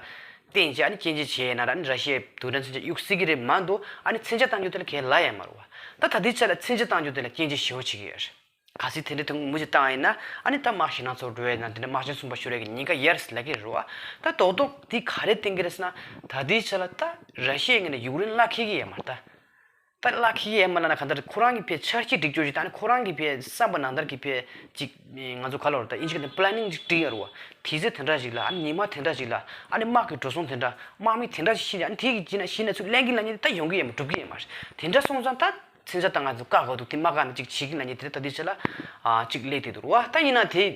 བརྟེན་བྱས་ཨ་ནི་སྐྱོན་བརྗོད་བྱས་ཡིན་ན་ར་ཨ་ནི་ར་ཤི་ཡའི་རྡུལ་ཕྲན་མཚོན་ཆ་གཡུག་སྲིད་ཀྱི་རེད་མ་གཏོགས་ཨ་ནི་མཚོན་ཆ་བཏང་རྒྱུ་དེ་ལ་གས་ལབ་ཡ་མ་རེད་བ། ད་ད་ལྟའི་ཆ་ལ་མཚོན་ཆ་བཏང་རྒྱུ་དེ་ལ་སྐྱོན་བརྗོད་ཞེ་པོ་བྱེད་ཀྱི་ཡོད་རེད། གལ་སྲིད་དེ་འདྲའི་དོན་མུ་ཅི་བཏང་ཡིན་ན་ཨ་ནི་ད་དམག་ཞེད་སྣང་ཚོར་འགྲོ་ཡས་ན་དེ་འདྲ་དམག་ཆེན་གསུམ་པ་ཤོར་ཡས་ཀྱི་ཉེན་ཁ་ཡོད་རེད་ཟེར་ལབ་ཀྱི་རེད་བ། ད་རྡོག་རྡོག་དེ་ག་རེ་བསྟན་གྱི་རེད་ཟེར་ན། ད་ལྟའི་ཆ་ལ་ད་ར་ཤི་ཡའི་ངོས་ནས་ཡུཀ་རེན་གླགས་འཁེལ་གྱི་ཡོད་མ་རེད་ད། ད་གླགས་འཁེལ་གྱི་ཡོད་མ་རེད་ལབ་ན་གང་ལྟར་ཁོ་རང་གི་ཕའི་འཆར་གཞི་སྒྲིག་སྦྱོར་ཞིག་དང་ཁོ་རང་གི་ཕའི་བསམ་པ་ནང་ལྟར་གྱི་ཕའི་ཅིག་ང་ཚོ་ག་ལབ་རེད་ད་ཨིན་ཇི་སྐད་ནས་པི་ལེ་ནིང་ཅིག་བསྒྲིགས་ཡོད་རེད་བ། དུས་ཚོད་དེ་འདྲ་ཞིག་ལ་ཨ་ནི་ཉི་མ་དེ་འདྲ་ཞིག་ལ་ཨ་ནི་དམག་གི་འགྲོ་སོང་དེ་འདྲ་དམག་མི་དེ་འདྲ་ཞིག་ཤི་ནས་ཨ་ནི་དེ་གི་རྗེས་ན་གཞི་ནས་ཚུར་ལེན་གྱི་ལབ་མཁན་དེ་ད་ཡོང་གི་ཡོད་མ་འགྲུབ་ཀྱི་ཡོད་མ་རེད། དེ་འདྲ་སོང་ཙང་ད་མཚོན་ཆ་བཏང་ང་ཚོ་བཀག་དགོས་འདུག་དེ་མ་བཀག་ན་ཅིག་བྱེད་ཀྱི་ལབ་མཁན་དེ་ད་དུས་ཚོད་ལ་ཨ་ཅིག་སླེབས་བསྡད་འདུག་རེད་བ། ད་ཡིན་ན་དེ།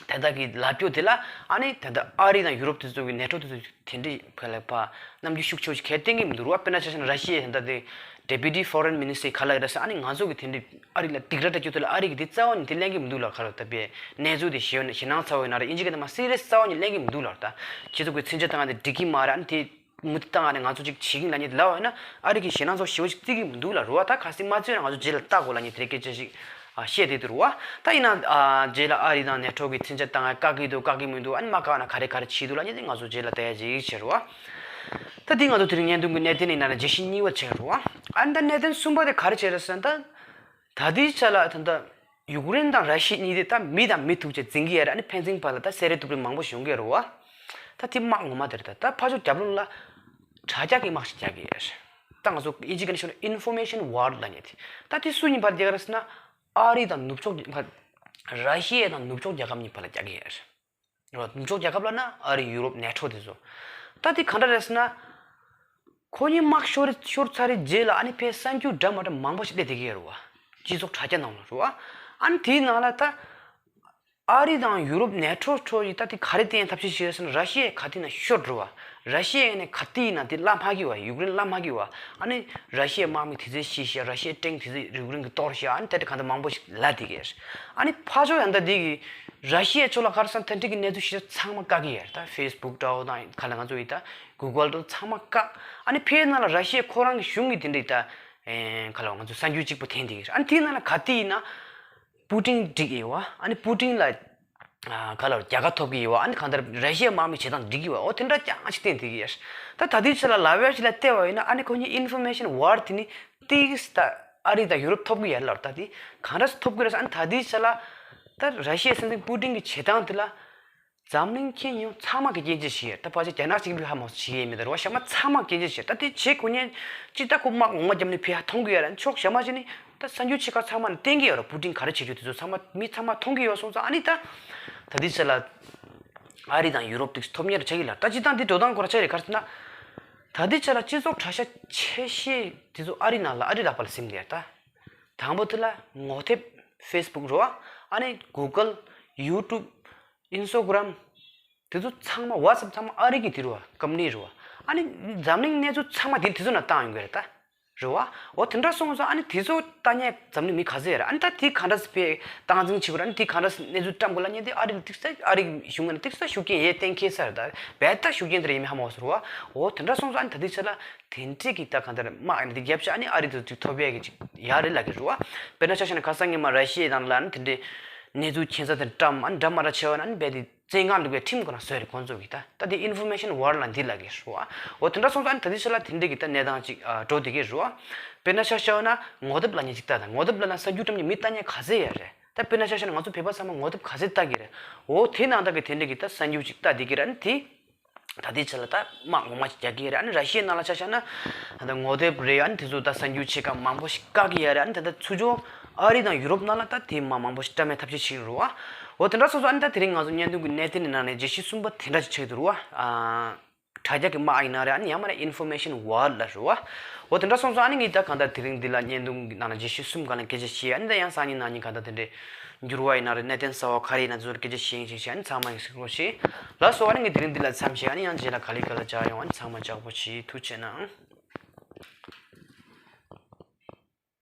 དེ་དག་གི་ལབ་རྒྱུ་དེ་ལ་ཨ་ནི་དེ་འདྲ་ཨ་རི་དང་ཡུ་རོབ་དེ་ཚོ་གི་ནེ་ཊོ་དེ་ཚོ་དེ་འདྲའི་བོད་ལ་ཕར་རྣམ་འགྱུར་ཤུགས་ཆེ་བོ་ཞིག་གང་ཡང་བསྟན་གྱི་མི་འདུག་རེད་བ། དཔེར་ན་ཆ་བཞག་ན་ར་ཤི་ཡའི་དེ་འདྲ་དེ་Deputy Foreign Minister་ག་ལབ་ཡོད་རེད་ཟེར། ཨ་ནི་ང་ཚོ་གི་དེ་འདྲའི་ཨ་རི་ལ་སྡིགས་ར་སྤྲད་རྒྱུ་དེ་ལ་ཨ་རི་གི་དེ་རྩ་བ་ནས་དེ་གླེང་གི་མི་འདུག་ལབ། ག་རེ་ད་དཔེ་གནས་ཚུལ་དེ་ཞེད་ཞེད་སྣང་ཚ་བོ་ཡིན་ན་རེད། ཨིན་ཇི་སྐད་ནས་མ་སི་རི་ཡས་རྩ་བ་ནས་གླེང་གི་མི་འདུག་ལབ། ད་སྤྱི་ཚོགས་ཀྱི་མཚོན་ཆ་བཏང་ཡ་དེ་འགྲིག་གི་མ་རེད། ཨ་ནི་དེ། མུ་མཐུད་བཏང་ནས་ང་ཚོ་ཅིག་བྱེད་ཀྱི་ལབ་མཁན་དེ་ལབ་པ་ཡིན་ན་ཨ་རི་གིས་ཞེད་སྣང་ཚ་བོ་ཞེ་པོ་ཅིག་བརྩི་གི་མི་འདུག་ལབ་རེད་བ། ད་གལ་སྲིད་མ་བརྩི་ན་ང་ཚོ་རྗེས་ལ་བལྟ་དགོས་ལབ་མཁན་དེ་འདྲའི་སྐད་ཆ་ཞིག་ཨ་བཤད་བསྡད་འདུག་རེད་བ། ད་ཡིན་ན་ཨ་རྗེས་ལ་ཨ་རི་དང་ནེ་ཊོ་གིས་མཚོན་ཆ་བཏང་ཡ་བཀག་གི་འདུག་བཀག་གི་མི་འདུག་ཨ་ནི་མ་བཀག་ན་ག་རེ་ག་རེ་བྱེད་འདུག་ལབ་མཁན་དེ་ང་ཚོ་རྗེས་ལ་བལྟ་ཡ་ཅིག་བྱེད་རེད་བ། ད་འདི་ང་ཚོ་དེ་རིང་བརྙན་ཐུང་གི་གནད་དོན་ནི་ཡིན་ན་རྒྱས་བཤད་གཉིས་པ་བྱེད་རེད་བ། ཨ་ནི་ད་གནད་དོན་གསུམ་པ་དེ་ག་རེ་བྱེད་རེད་ཟེར་ན་ད། ད་ལྟའི་ཆ་ལ་ད་ལྟ་ཡུཀ་རེན་དང་ར་ཤི་ཡ་གཉིས་དེ་ད་མི་དང་མི་ཐུག་བྱས་འཛིང་གི་ཡོད་རེད། ཨ་ནི་ཕན་ཚུན་བར་ལ་ད་བསད་རེས་གཏུབ་རེས་མང་པོ་ཞིག་ཡོང་གི་ཡོད་རེད་བ། ད་དེ་དམག་ངོ་མ་དེ་རེད། ད་ད་ཕར་ཕྱོགས་རྒྱབ་ལོགས་ལ་དྲ་རྒྱ་གི་དམག་ཞིག་རྒྱག་གི་ཡོད་རེད། ད་ང་ཚོ་ཨིན་ཇི་སྐད་ནས་ཤོད་ན་Information War་ལབ་མཁན་དེ། ད་དེ་སུ་གཉིས་བར་རྒྱག་གི་རེད་ཟེར་ན་ཨ་རི་དང་ནུབ་ཕྱོགས་རྒྱ་ར་ཤི་ཡ་དང་ནུབ་ཕྱོགས་རྒྱལ་ཁབ་གཉིས་བར་ལ་རྒྱག་གི་ཡོད་རེད། རེད་བ། ནུབ་ཕྱོགས་རྒྱལ་ཁབ་ལབ་ན་ཨ་རི་ཡུ་རོབ་ནེ་ཊོ་དེ་ཚོ། ད་དེ་ག་འདྲ་རེད་ཟེར་ན། ཁོ་གཉིས་དམག་ཤོར་རེ་ཤོར་ཚར་རེ་རྗེས་ལ་ཨ་ནི་ཕའི་གསར་འགྱུར་འདྲ་མ་འདྲ་མང་པོ་ཞིག་སླེབས་བསྡད་ཀྱི་ཡོད་རེད་བ། སྤྱི་ཚོགས་དྲ་རྒྱ་ནང་ལ་རེད་བ། ཨ་ནི་དེའི་ནང་ལ་ད། ཨ་རི་དང་ཡུ་རོབ་ནེ་ཊོ་ཁྲོད་ཀྱི་ད་དེ་ག་རེ་བསྟན་ཐབས་ཤེས་བྱེད་ཟེར་ན་ར་ཤི་ཡས་ག་དུས་ན་ཤོར་འགྲོ་བ། ར་ཤི་ཡས་ནས་ག་དུས་ཡིན་ན་དེ་བརླག་མ་གི་བ། ཡུཀ་རེན་བརླག་མ་གི་བ། ཨ་ནི་ར་ཤི་ཡའི་དམག་མི་དེ་ཚོས་ཤི་ཤི། ར་ཤི་ཡའི་ཊེང་དེ་ཚོས་ཡུཀ་རེན་གྱིས་གཏོར་ཤི། ཨ་ནི་དེ་འདྲ་གང་ལྟར་མང་པོ་ཞིག་ལབ་བསྡད་ཀྱི་ཡོད་རེད། ཨ་ནི་ཕར་ཕྱོགས་ཡང་ད་དེ་གི་ར་ཤི་ཡའི་ཕྱོགས་ལ་ག་རེ་ཟེར་ན་དེ་འདྲ་གི་གནས་ཚུལ་ཤེས་ཚང་མ་བཀག་གི་ཡོད་རེད། ད་ཕེ་སི་བུག་འདྲ་བོ་དང་ག་ལ་ང་ཚོ་ཡི་ད་གུ་གལ་འདྲ་ཚང་མ་བཀག་ཨ་ནི་ཕའི་ནང་ལ་ར་ཤི་ཡའི་ཁོ་རང་གི་གཞུང་གི་དེ་འདྲ་ཡི་ད་ཨེ་ག་ལ་ང་ཚོ་གསར་འགྱུར་གཅིག་པོ་འཐེན་བསྡད་ཀྱི་རེད། ཨ་ནི་དེའི་ནང་ལ་ག་དུས་ཡིན་ན། པུ་ཏིན་འགྲིག་ཡོད་བ། ཨ་ནི་པུ་ཏིན་ལ་ཨ་ག་ལ་རྒྱལ་ཁ་ཐོབ་ཀྱི་ཡོད་བ། ཨ་ནི་གང་ལྟར་ར་ཤི་ཡའི་དམག་མི་བྱེད་སྟངས་འགྲིག་གི་ཡོད་བ། འོ་དེ་འདྲ་རྐྱང་ཞིག་བསྟན་བསྡད་ཀྱི་ཡོད། ད་ད་ལྟའི་ཆ་ལ་ལབ་ཡ་ཞིག་ལ་བལྟས་པ་ཡིན་ན་ཨ་ནི་ཁོ་གཉིས་Information War་དེ་ནི་ཏིག་ཙམ་ད་ཨ་རི་དང་ཡུ་རོབ་ཐོབ་ཀྱི་ཡོད་ལབ། ད་དེ་གང་འདྲ་སེ་ཐོབ་ཀྱི་རེད་ཟེར། ཨ་ནི་ད་ལྟའི་ཆ་ལ་ད་ར་ཤི་ཡའི་སྲིད་འཛིན་པུ་ཏིན་གྱི་བྱེད་སྟངས་དེ་ལ། འཛམ་གླིང་ཁྱོན་ཡོངས་ཚང་མ་གིས་སྐྱོན་བརྗོད་བྱེད་ཡོད། ད་ཕལ་ཆེར་རྒྱ་ནག་གཅིག་པུས་ཧ་མ་གོ་བྱེད་ཀྱི་ཡོད་མེད་དེ་རེད་བ། གཞན་པ་ཚང་མ་སྐྱོན་བརྗོད་བྱེད། ད་དེ་བྱེད་དགོས་མཁན་ཅིག་ད་ཁོ་དམག་ངོ་མ་བརྒྱབ་ནས་ཕེབས་ཡ་མཐོང་གི་ཡོད་རེད། ཕྱོགས་གཞན་པ་ཞིག་ནས་ད་གསར་འགྱུར་ཆེ་ཁག་ཚང་མ་ནས་བསྟན་གྱི་ཡོད་རེད། པུ་ཏིན་ག་རེ་བྱེད་རྒྱུ་དེ་ཚོ་ཚང་མ་མི་ཚང་མ་མཐོང་གི་ཡོད་སོང་ཙང་། ཨ་ནི་ད་ད་ལྟའི་ཆ་ལ་ཨ་རི་དང་ཡུ་རོབ་དེ་ཐོབ་ཉེ་རུ་ཆགས་ཀྱི་ལ། ད་སྤྱིར་བཏང་དེ་འགྲོ་སྟངས་སྐོར་ཆགས་རེད། ག་རེ་ཟེར་ན། ད་ལྟའི་ཆ་ལ་སྤྱི་ཚོགས་དྲ་ཤ་ཆེ་ཤོས་དེ་ཚོ་ཨ་རི་ནང་ལ་ཨ་རི་ལག་པ་ལ་ཟིན་བསྡད་ཡོད་རེད། ད་དང་པོ་དེ་ལ་ངོ་དེབ་ཕེ་སི་བུག་རེད་བ། ཨ་ནི་གུ་གལ། ཡུ་ཊུབ། ཨིན་སི་ཊ་གྷི་རམ། དེ་ཚོ་ཚང་མ། ཝ་ཊི་སེབ་ཚང་མ་ཨ་རི་གི་དེ་རེད་བ། ཀམ་པ་ནི་རེད་བ། ཨ་ནི་འཛམ་གླིང་གནས་ཚུལ་ཚང་མ་དེ་དེ་ཚོ་ནང་བཏང་ཡོང་གི་རེད་ད། རེད་བ། འོ་དེ་འདྲ་སོང་ཙང་ཨ་ནི་དེ་ཚོ་ལྟ་མཁན་འཛམ་གླིང་མི་ག་ཚོད་ཡོད་རེད། ཨ་ནི་ད་དེ་ག་འདྲ་སེ་ཕར་སྟངས་འཛིན་བྱེད་དགོས་རེད། ཨ་ནི་དེ་ག་འདྲ་སེ་གནས་ཚུལ་བཀྲམ་དགོས་ལབ་མཁན་དེ་ཨ་རི་ལ་ཏིག་ཙམ་ཨ་རི་གཞུང་ངོས་ནས་ཏིག་ཙམ་ཤུགས་རྐྱེན་ཡོད་གཏན་འཁེལ་ས་རེད། ད་རྦད་དེ་ཤུགས་རྐྱེན་དེ་འདྲ་ཡོད་མེད་ཧ་མ་གོ་ས་རེད་བ། འོ་དེ་འདྲ་སོང་ཙང་ཨ་ནི་ད་ལྟའི་ཆ་ལ་དེ་འདྲས་ཀྱི་ད་གང་ལྟར་དམག་ཨ་ནི་དེ་བརྒྱབ་བྱས་ཨ་ནི་ཨ་རི་དེ་ཚོ་ཐོབ་ཡས་ཀྱི་ཅིག་ཡོད་རེད་ལབ་ཀྱི་རེད་བ། དཔེར་ན་ཆ་བཞག་ན་ཁ་སང་ཉི་མ་ར་ཤི་ཡའི་ནང་ལ་ཨ་ནི་དེ་འདྲའི་གནས་ཚུལ་མཁྱེན་ས་དེ་བཀྲམ། ཨ་ནི་འདྲ་མ་འདྲ་བྱས་པ་ན་ཨ་ནི་རྦད་དེ་བཙན་ཁང་འདུག་པའི་ཁྲིམས་ཁོ་ན་བཟོས་རེད་ཁོང་ཚོ་གིས། ད་ད་དེ་Information War་ལབ་འདི་ལབ་ཀྱི་རེད་བ། འོ་དེ་འདྲ་སོང་ཙང་ཨ་ནི་ད་ལྟའི་ཆ་ལ་དེ་འདྲས་ཀྱི་ད་གནས་སྟངས་ཅིག་ཨ་འགྲོ་བསྡད་ཀྱི་རེད་བ། དཔེར་ན་ཆ་བཞག་ན་ངོ་དེབ་ལབ་མཁན་ཅིག་ལྟ་དང་། ངོ་དེབ་ལབ་ན་གསར་འགྱུར་བཀྲམ་མཁན་མི་ལྟ་མཁན་ག་ཚོད་ཡོད་རེད། ད་དཔེར་ན་ཆ་བཞག་ན་ང་ཚོ་བོད་པ་ཚང་མ་ངོ་དེབ་ག་ཚོད་ལྟ་གི་རེད། འོ་དེ་ནང་ལྟ་གི་དེ་འདྲས་ཀྱི་ད་གསར་འགྱུར་ཅིག་ལྟ་བསྡད་ཀྱི་རེད། ཨ་ནི་དེ་ད་ལྟའི་ཆ་ལ་ད་དམག་ངོ་མ་ཅིག་རྒྱག་གི་ཡོད་རེད། ཨ་ནི་ར་ཤི་ཡའི་ནང་ལ་ཆ་བཞག་ན་ད་ངོ་དེབ་རེད། ཨ་ནི་དེ་ཚོ་ད་གསར་འགྱུར་ཆེ་ཁག་མང་པོ་ཞིག་བཀག་གི་ཡོད་རེད། ཨ་ནི་ད་ད་ཚུར་ཕྱོགས་ཨ་རི་དང་ཡུ་རོབ་ནང་ལ་ད་དེ་མ་མང་པོ་ཞིག་བཀྲམ་ཡས་ཐབས་ཤེས་བྱེད་ཀྱི་རེད་བ། འོ་དེ་འདྲ་སོང་ཙང་ཨ་ནི་ད་དེ་རིང་ང་ཚོ་བརྙན་ཐུང་གི་གནད་དོན་ནི་ནང་ནས་བརྗོད་གཞི་གསུམ་པ་དེ་འདྲ་ཞིག་ཆགས་ཀྱི་འདུག་རེད་བ། ཨ་དྲ་རྒྱ་གི་དམག་ཡིན་ན་རེད། ཨ་ནི་ཡང་མིན་ན་Information War་ལབ་རེད་བ། འོ་དེ་འདྲ་སོང་ཙང་ཨ་ནི་ངས་ད་གང་ལྟར་དེ་རིང་འདི་ལ་བརྙན་ཐུང་གི་ནང་ལ་བརྗོད་གཞི་གསུམ་སྒང་ལ་སྐད་ཆ་བཤད། ཨ་ནི་ད་ཡང་སང་ཉིན་གནངས་ཉིན་གང་ལྟར་དེ་འདྲའི་འགྱུར་བ་ཡིན་ན་རེད། གནད་དོན་གསར་བ་ག་རེ་ཡིན་ན་དེ་ཚོར་སྐད་ཆ་བཤད་ཡིན་ཞེས་བཤད། ཨ་ནི་ཚང་མ་ཡིན་སེམས་ཁུར་བྱེད། ལགས་སོ། ཨ་ནི་ངས་དེ་རིང་འདི་ལ་མཚམས་བཞག་ཨ་ནི་ཡང་རྗེས་ལ་ག་ལེ་ག་ལ་མཇལ་ཡོང་། ཨ་ནི་ཚང་མ་ལྕགས་པོ་བྱེད། ཐུགས་རྗེ་གནང་།